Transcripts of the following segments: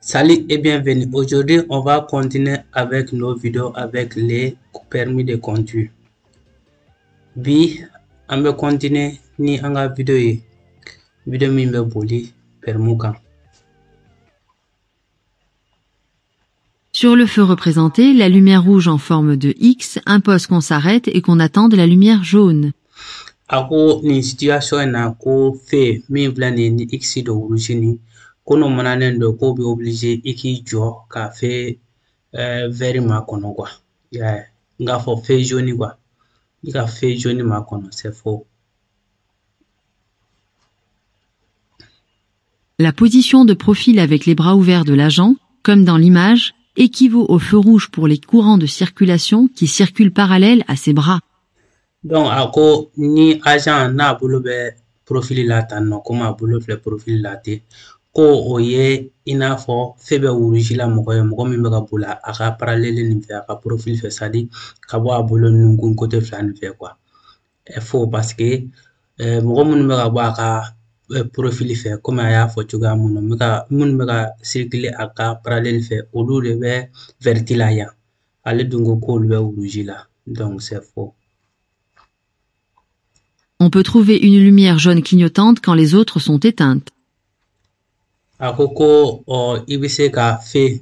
Salut et bienvenue. Aujourd'hui, on va continuer avec nos vidéos avec les permis de conduire. Bi, an bɛ continuer ni an ka vidéo ye. Vidéo min bɛ boli permis kan. Sur le feu représenté, la lumière rouge en forme de X impose qu'on s'arrête et qu'on attende la lumière jaune. A ko nin situation in na, ko feu min filɛ nin ye ni X don rouge ni ko n'o mananen don, k'o bɛ obligé i k'i jɔ ka feu vert makɔnɔ quoi. I y'a ye, n k'a fɔ feu jaune quoi. I ka feu jaune makɔnɔ, c'est faux. La position de profil avec les bras ouverts de l'agent, comme dans l'image, équivaut au feu rouge pour les courants de circulation qui circulent parallèles à ses bras. Donc a ko ni agent n'a bolo bɛ profil la tan nɔ, komi a bolo filɛ profil la ten, ko o ye i n'a fɔ feu bɛ rouge la mɔgɔ ye, mɔgɔ min bɛ ka boli a ka parallèle nin fɛ, a ka profil fɛ, c'est à dire ka bɔ a bolo nunkun côté fila nin fɛ quoi. Est faux parce que mɔgɔ minnu bɛ ka bɔ a ka profil fɛ, komi a y'a fɔ cogoya mun na, minnu bɛ ka circuler a ka parallèle fɛ, olu de bɛ vert la yan. Ale dun ko k'olu bɛ rouge la, donc c'est faux. On peut trouver une lumière jaune clignotante quand les autres sont éteintes. A ko ko ɔ i bɛ se ka feu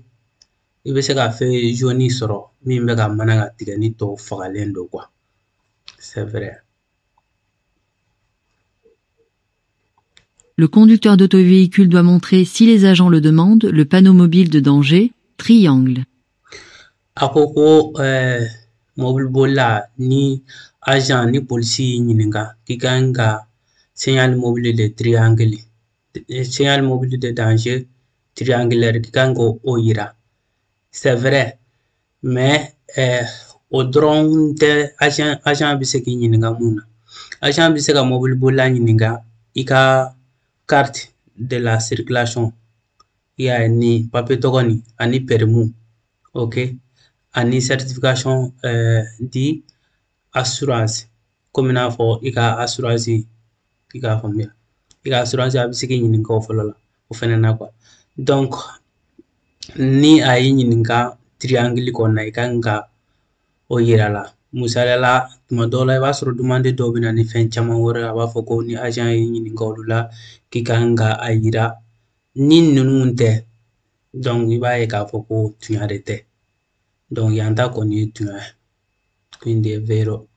i bɛ se ka feu jaune sɔrɔ min bɛ ka mana ka tigɛ ni tɔw fagalen don quoi. C'est vrai. Le conducteur d'autovéhicule doit montrer, si les agents le demandent, le panneau mobile de danger, triangle. A ko ko mobili bolila ni agent ni polisi y'i ɲininka k'i kan ka signal mobile de triangle, signal mobile de danger triangulaire, k'i kan k'o yira. C'est vrai, mais o dɔrɔn tɛ. Agent bɛ se k'i ɲininka mun na? Agent bɛ se ka mobili bolila ɲininka i ka carte de la circulation, i y'a ye, ni papier tɔgɔ nin ani permis, ok, ani certification di assurance, komi n'a fɔ i ka assurance, i k'a faamuya, i ka assurance, a bɛ se k'i ɲininka o fɔlɔ la, o fɛnɛ na quoi. Donc ni a y'i ɲininka triangle kɔnɔ na, i kan ka o yira la. Misaliya la, tuma dɔw la i b'a sɔrɔ demande dɔw bɛ na ni fɛn caman wɛrɛ, a b'a fɔ ko ni agent y'i ɲininka olu la, k'i kan ka a yira ni ninnu tɛ. Donc i b'a ye k'a fɔ ko tunya de tɛ. Donc yan ta kɔni ye tunya ye, quindi è vero.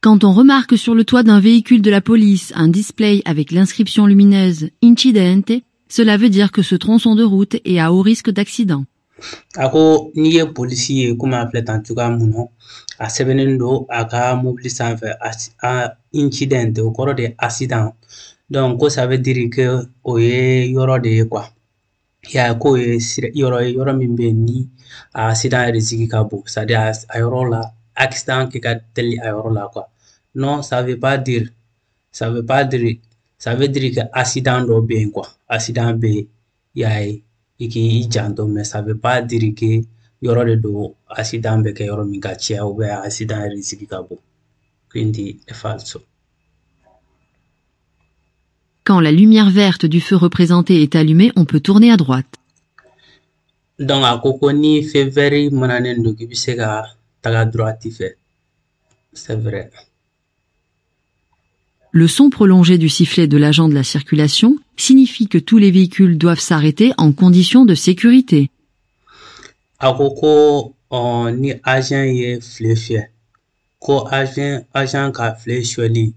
Quand on remarque sur le toit d'un véhicule de la police un display avec l'inscription lumineuse Incidente, cela veut dire que ce tronçon de route est à haut risque d'accident. A ko n'i ye polisi ye, komi a filɛ tan cogoya mun na, a sɛbɛnnen don a ka mobili sanfɛ a incident, o kɔrɔ de ye accident. Donc ko ça veut dire que o ye yɔrɔ de ye quoi. I y'a ye, k'o ye yɔrɔ ye, yɔrɔ min bɛ yen ni a accident risque ka bon, c'est à dire a yɔrɔ la accident kɛ ka teli a yɔrɔ la quoi. Non, ça veut pas dire, ça veut pas dire, ça veut dire que accident dɔ bɛ yen quoi, accident bɛ yen, i y'a ye, i k'i janto, mais ça veut pas dire que yɔrɔ de don accident bɛ kɛ yɔrɔ min ka caya ou bien accident risque ka bon. Quindi è falso. Quand la lumière verte du feu représenté est allumée, on peut tourner à droite. Donc a ko ko ni feu vert mananen don, k'i bɛ se ka taga droite fɛ. C'est vrai. Le son prolongé du sifflet de l'agent de la circulation signifie que tous les véhicules doivent s'arrêter en conditions de sécurité. A ko ko ni agent ye file fiyɛ, ko agent ka file fiyɛli,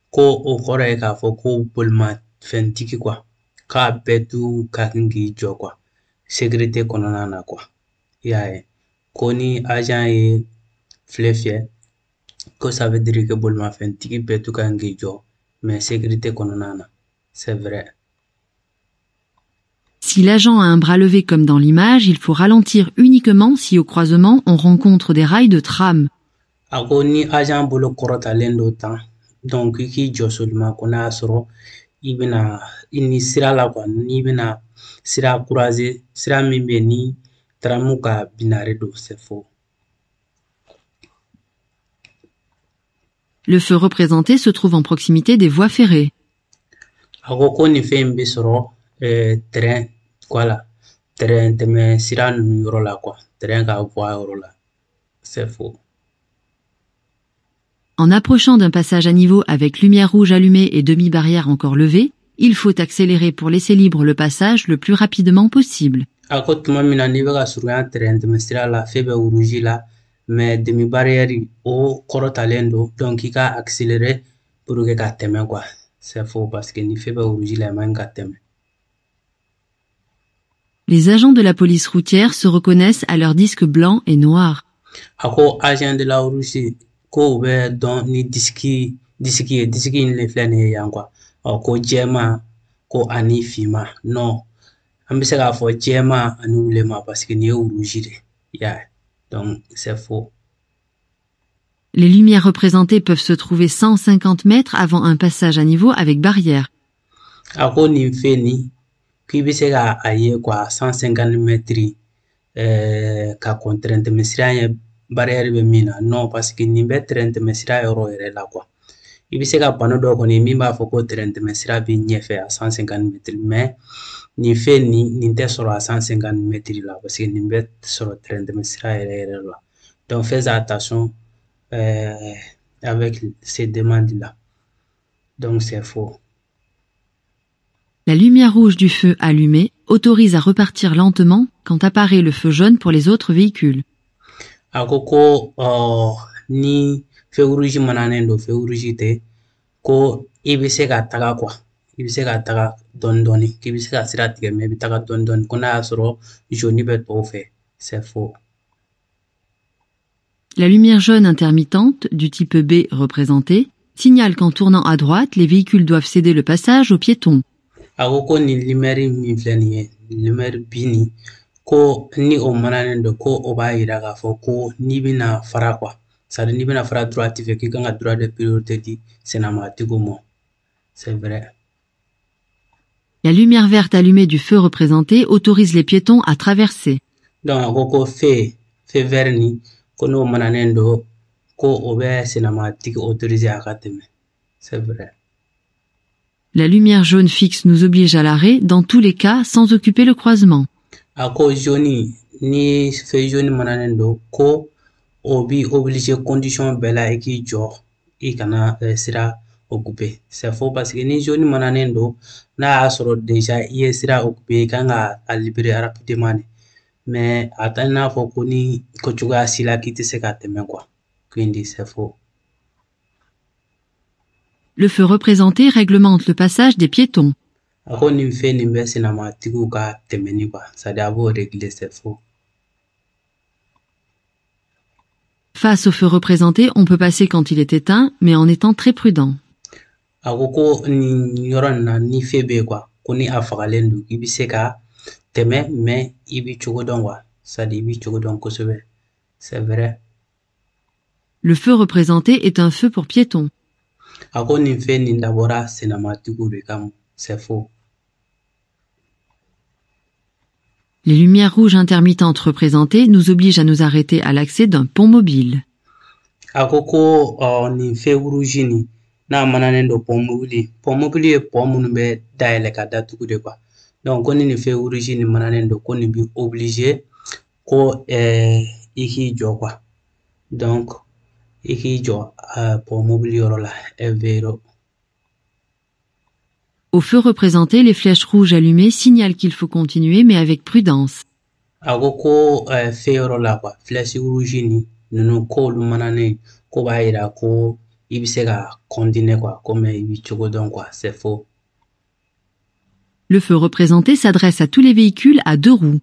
ko o kɔrɔ ye k'a fɔ ko bolimafɛntigi quoi, k'a bɛɛ t'u ka kan k'i jɔ quoi, sécurité kɔnɔna na quoi. I y'a ye, ko ni agent ye file fiyɛ, ko ça veut dire que bolimafɛntigi bɛɛ t'u ka kan k'i jɔ, mais sécurité kɔnɔna na. C'est vrai. Si l'agent a un bras levé comme dans l'image, il faut ralentir uniquement si au croisement on rencontre des rails de tram. A ko ni agent bolo kɔrɔtalen don tan, donc i k'i jɔ seulement ko n'a y'a sɔrɔ i bɛna i ni sira la quoi, n'i bɛna sira croiser, sira min bɛ yen ni tram ka binaire don, c'est faux. Le feu représenté se trouve en proximité des voies ferrées. A ko ko nin fɛn in bɛ sɔrɔ Train, voilà, train tɛmɛ sira ninnu yɔrɔ la quoi, train ka voie yɔrɔ la. C'est faux. En approchant d'un passage à niveau avec lumière rouge allumée et demi-barrière encore levée, il faut accélérer pour laisser libre le passage le plus rapidement possible. A ko tuma min na n'i bɛ ka surunya train tɛmɛ sira la, feu bɛ rouge la, mais demi barrière o kɔrɔtalen don, donc i ka accélérer pour que ka tɛmɛ quoi. C'est faux parce que ni feu bɛ rouge la, i man ka tɛmɛ. Les agents de la police routière se reconnaissent à leur disque blanc et noir. A ko agent de la route ko u bɛ dɔn ni disque ye, disque in de filɛ nin ye yan quoi. Ɔ, ko jɛman ko ani finman. Non, an bɛ se k'a fɔ jɛman ani wulema parce que nin ye rouge de ya, donc c'est faux. Les lumières représentées peuvent se trouver 150 mètres avant un passage à niveau avec barrière. A ko nin fɛn nin k'i bɛ se ka a ye quoi, 150 mètres ka kɔn train tɛmɛ sira ɲɛ, barrière bɛ min na. Non, parce que nin bɛ train tɛmɛ sira yɔrɔ yɛrɛ la quoi. I bɛ se ka panneau dɔ kɔni min b'a fɔ ko train tɛmɛ sira bɛ ɲɛfɛ a 150 mètres, mais nin fɛn nin, nin tɛ sɔrɔ a 150 mètres la parce que nin bɛ sɔrɔ train tɛmɛ sira yɛrɛ yɛrɛ la. Donc fais attention avec ces demandes là, donc c'est faux. La lumière rouge du feu allumé autorise à repartir lentement quand apparaît le feu jaune pour les autres véhicules. A ko ko ni feu rouge mananen don, feu rouge tɛ ko i bɛ se ka taga quoi, i bɛ se ka taga dɔɔni dɔɔni, k'i bɛ se ka sira tigɛ, mais i bɛ taga dɔɔni dɔɔni ko n'a y'a sɔrɔ jaune bɛ tɔw fɛ. C'est faux. La lumière jaune intermittente du type B représenté signale qu'en tournant à droite, les véhicules doivent céder le passage aux piétons. A ko ko nin lumière min filɛ nin ye, lumière B nin, ko ni o mananen don, ko o b'a yira k'a fɔ ko n'i bɛna fara quoi, c'est à dire n'i bɛna fara droite fɛ, k'i kan ka droit de priorité di senamatigiw ma. C'est vrai. La lumière verte allumée du feu représenté autorise les piétons à traverser. Donc a ko ko feu vert nin, ko n'o mananen don, ko o bɛ senamatigi autoriser a ka tɛmɛ. C'est vrai. La lumière jaune fixe nous oblige à l'arrêt dans tous les cas sans occuper le croisement. A ko jaune ni feu jaune mananen don, ko o b'i obligé condition bɛɛ la i k'i jɔ, i kana sira occuper. C'est faux parce que ni jaune mananen don, n'a y'a sɔrɔ déjà i ye sira occuper, i kan ka a libérer rapidement de, mais a tɛ i n'a fɔ ko ni ko cogoya si la k'i tɛ se ka tɛmɛ quoi. Quindi c'est faux. Le feu représenté réglemente le passage des piétons. A ko nin fɛn nin bɛ senamatigiw ka tɛmɛni quoi, c'est à dire a b'o régler. C'est faux. Face au feu représenté, on peut passer quand il est éteint, mais en étant très prudent. A ko ko nin yɔrɔ nin na, ni feu bɛ yen quoi, ko ni a fagalen don, i bɛ se ka tɛmɛ, mais i b'i cogo dɔn quoi, c'est à dire i b'i cogo dɔn kosɛbɛ. C'est vrai. Le feu représenté est un feu pour piétons. A ko nin fɛn nin dabɔra senamatigiw de kama. C'est faux. Les lumières rouges intermittentes représentées nous obligent à nous arrêter à l'accès d'un pont mobile. A ko ko nin feu rouge nin n'a mananen don pont mobile, pont mobile ye pont minnu bɛ dayɛlɛ ka datugu de quoi. Donc ko ni nin feu rouge nin mananen don, ko nin b'i obligé ko i k'i jɔ quoi. Donc i k'i jɔ pont mobile yɔrɔ la. È vero. Au feu représenté, les flèches rouges allumées signalent qu'il faut continuer, mais avec prudence. A ko ko feu yɔrɔ la quoi, flèche rouge ni ninnu k'olu mananen, ko b'a yira ko i bɛ se ka continuer quoi, ko mais i b'i cogo dɔn quoi. C'est faux. Le feu représenté s'adresse à tous les véhicules à deux roues.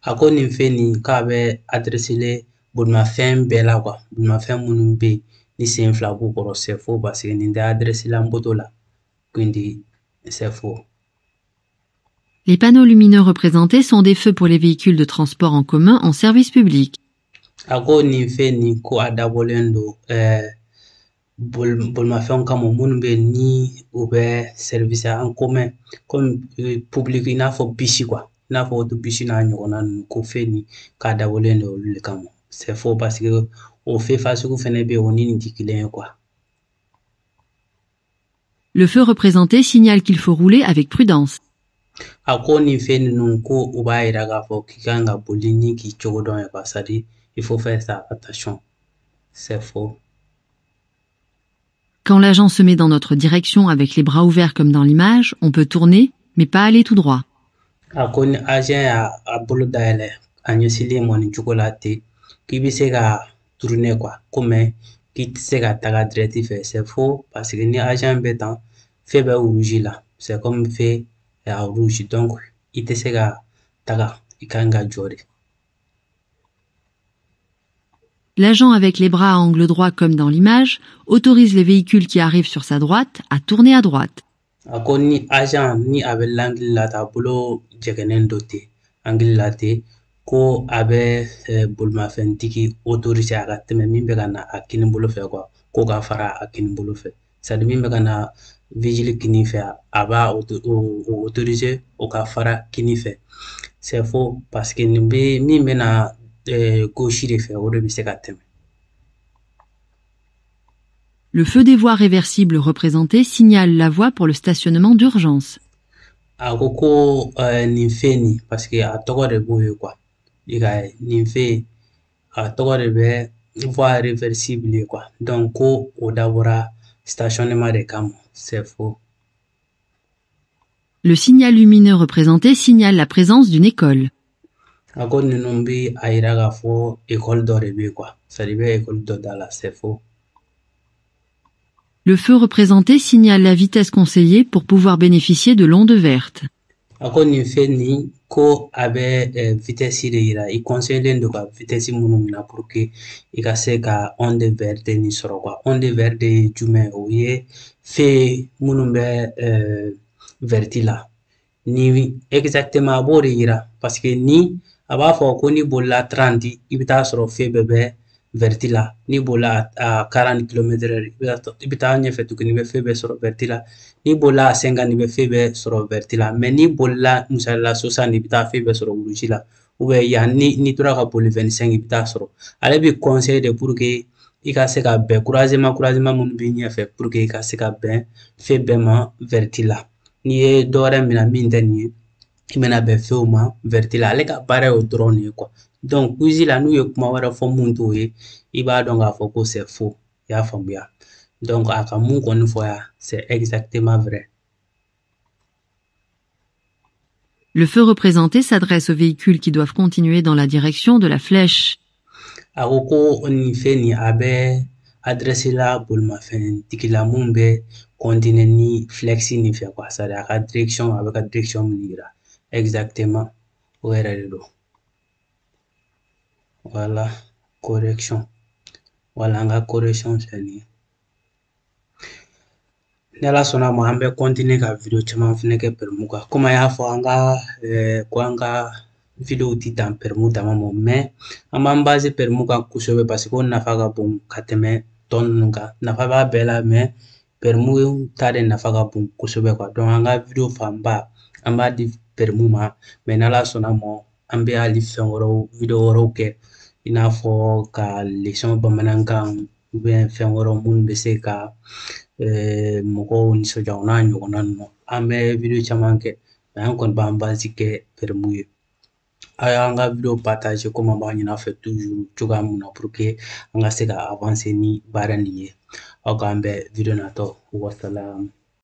A ko nin fɛn nin k'a bɛ adressé bolimafɛn bɛɛ la quoi, bolimafɛn minnu bɛ yen ni sen fila b'u kɔrɔ. C'est faux parce que nin tɛ adressé la moto la. Quindi c'est faux. Les panneaux lumineux représentés sont des feux pour les véhicules de transport en commun en service public. A ko nin fɛn nin ko a dabɔlen don bolimafɛnw kama minnu bɛ yen ni u bɛ service en commun comme public, i n'a fɔ bus quoi, i n'a fɔ autobus n'a ɲɔgɔnna ninnu, ko fɛn nin k'a dabɔlen don olu de kama. C'est faux parce que o feu fasugu fɛnɛ bɛ yen, o ni nin tɛ kelen ye quoi. Le feu représenté signale qu'il faut rouler avec prudence. A ko nin fɛn ninnu ko u b'a yira k'a fɔ k'i kan ka boli ni k'i cogo dɔn ye quoi, c'est-à-dire il faut faire ça attention. C'est faux. Quand l'agent se met dans notre direction avec les bras ouverts comme dans l'image, on peut tourner, mais pas aller tout droit. A ko ni agent y'a a bolo dayɛlɛ a ɲɛsinlen ma nin cogo la ten, k'i bɛ se ka tourner quoi, ko mais k'i tɛ se ka taga direct fɛ. C'est faux, parce que ni agent bɛ tan, feu bɛ rouge la, c'est comme feu est en rouge, donc i tɛ se ka taga, i kan ka jɔ de. L'agent avec les bras à angle droit comme dans l'image autorise les véhicules qui arrivent sur sa droite à tourner à droite. A ko ni agent ni a bɛ l'angle la tan, a bolo jɛgɛnnen dɔ ten angle la ten, ko a bɛ bolimafɛntigi autoriser a ka tɛmɛ min bɛ ka na a kini bolo fɛ quoi, ko ka fara a kini bolo fɛ, c'est à dire min bɛ ka na vigile kini fɛ, a b'a o autoriser o ka fara kini fɛ. C'est faux, parce que nin bɛ min bɛ na gauche de fɛ, o de bɛ se ka tɛmɛ. Le feu des voies réversibles représenté signale la voie pour le stationnement d'urgence. A ko ko nin fɛn nin, parce que a tɔgɔ de b'o ye quoi, i ka ye nin fɛn a tɔgɔ de bɛ voie réversible ye quoi, donc ko o dabɔra stationnement de kama. C'est faux. Le signal lumineux représenté signale la présence d'une école. A ko ninnu bɛ a yira k'a fɔ école dɔ de bɛ yen quoi, c'est à dire i bɛ école dɔ da la. C'est faux. Le feu représenté signale la vitesse conseillée pour pouvoir bénéficier de l'onde verte. A ko nin fɛn nin ko a bɛ vitesse de yira, i conseillé don ka vitesse minnu minɛ pour que i ka se ka onde verte nin sɔrɔ quoi. Onde verte ye jumɛn? O ye feu minnu bɛ verte la ni exactement, a b'o de yira, parce que ni a b'a fɔ ko n'i bolila 30, i bɛ taa sɔrɔ feu bɛɛ bɛ verte la. N'i bolila a 40 kilomètres heure, i bɛ taa ɲɛfɛ tuguni, i bɛ feu bɛɛ sɔrɔ verte la. N'i bolila a 50, i bɛ feu bɛɛ sɔrɔ verte la. Mais n'i bolila misali la 60, i bɛ taa feu bɛɛ sɔrɔ rouge la. Ou bien yan ni n'i tora ka boli 25, i bɛ taa sɔrɔ. Ale bɛ conseil de pour que i ka se ka bɛn croisement minnu b'i ɲɛfɛ, pour que i ka se ka bɛn feu bɛɛ ma verte la. N'i ye dɔ wɛrɛ minɛ min tɛ nin ye, i bɛna bɛn feu ma verte la. Ale ka baara y'o dɔrɔn de ye quoi. Donc quiz la, n'u ye kuma wɛrɛ fɔ mun t'o ye, i b'a dɔn k'a fɔ ko c'est faux. I y'a faamuya? Donc a ka mun kɔni fɔ yan, c'est exactement vrai. Le feu représenté s'adresse aux véhicules qui doivent continuer dans la direction de la flèche. A ko ko nin fɛn nin a bɛ adressé la bolimafɛntigi la mun bɛ continuer ni flèche nin fɛ quoi, c'est à dire a ka direction, a bɛ ka direction min yira exactement, o yɛrɛ de don. Voilà, correction. Voilà, an ka correction filɛ nin ye. Ni Ala sɔnna a ma, an bɛ continuer ka vidéo caman fɛnɛ kɛ permis kan. Komi an y'a fɔ an ka ko an ka vidéo ti dan permis dama ma, mais an b'an base permis kan kosɛbɛ, parce que o nafa ka bon ka tɛmɛ tɔ ninnu kan. Nafa b'a bɛɛ la, mais permis ta de nafa ka bon kosɛbɛ quoi. Donc an ka vidéo fanba an b'a di permis ma, mais ni Ala sɔnna a ma, an bɛ hali fɛn wɛrɛw, vidéo wɛrɛw kɛ, i n'a fɔ ka leçon bamanankan ou bien fɛn wɛrɛw minnu bɛ se ka mɔgɔw nisɔndiya, o n'a ɲɔgɔnna ninnu. An bɛ vidéo caman kɛ, mais an kɔni b'an base kɛ permis ye. A y'an ka vidéo partager komi an b'a ɲini aw fɛ toujours cogoya min na, pour que an ka se ka avancer ni baara nin ye. Aw k'an bɛn vidéo natɔ. Wasalaam.